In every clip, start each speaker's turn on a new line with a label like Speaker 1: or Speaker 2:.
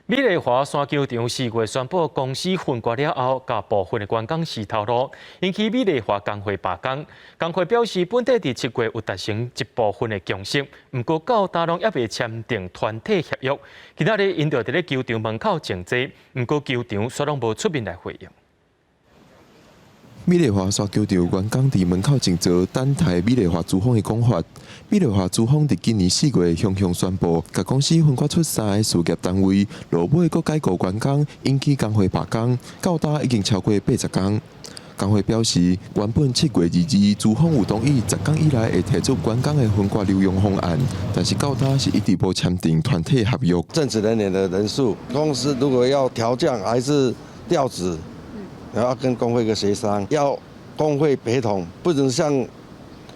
Speaker 1: 美麗華山球場4月宣布公私分割了後，共部分的員工辭頭路，引起美麗華工會罷工。工會表示，本底佇7月有達成一部分的共識，毋過到今攏猶未簽訂團體協約。今仔日𪜶就佇咧球場門口靜坐，毋過球場煞攏無出面來回應。
Speaker 2: 美麗華沙球場員工佇門口靜坐，等待美麗華資方的講法。美麗華資方佇今年4月雄雄宣布，共公司分割出三个事業單位，落尾閣解雇員工，引起工會罷工，到今已經超過80工。工會表示，原本7月22，資方有同意10工以內會提出員工的分割留用方案，但是到今是一直無簽訂團體合約。
Speaker 3: 正職人員的人數，公司如果要調降還是調職，然後跟工會個協商，要工會陪同，不能像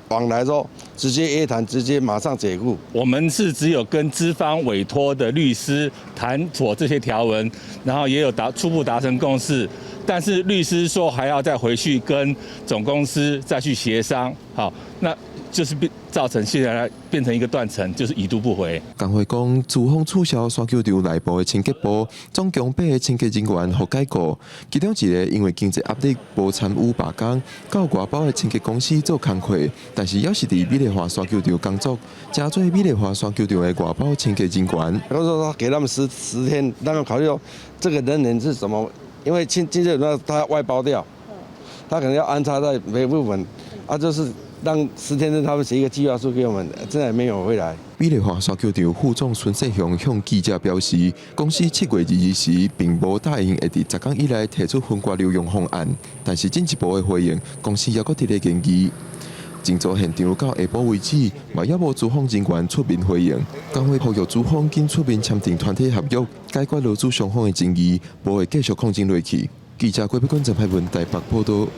Speaker 3: 往來說直接約談，直接馬上解僱。
Speaker 4: 我們是只有跟資方委託的律師談妥這些條文，然後也有初步達成共識，但是律師說還要再回去跟總公司再去協商，好，那就是變造成現在變成一個斷層，就是已讀不回。
Speaker 2: 工會講，資方取消山球場內部的清潔部，總共八个清潔人員予解雇，其中一个因為經濟壓力無參與罷工，到外包的清潔公司做工課，但是猶是佇美麗華山球場工作，成做美麗華山球場的外包清潔人員。
Speaker 3: 我說給他們10天，讓他們考慮說這個人員是什麼，因為清潔人他外包掉，他可能要安插在每部分，啊，就是讓10天內他們寫一個計劃書給我們，現在沒有回來。
Speaker 2: 美麗華沙球場副總孫世雄向記者表示，公司7月22時並無答應會佇10工以內提出分割留用方案，但是進一步的回應，公司猶閣佇咧研議。靜坐現場到下晡為止，嘛猶無資方人員出面回應。工會呼籲資方緊出面簽訂團體合約，解決勞資雙方的爭議，無會繼續抗爭落去。記者郭碧君、陳派文台北報道。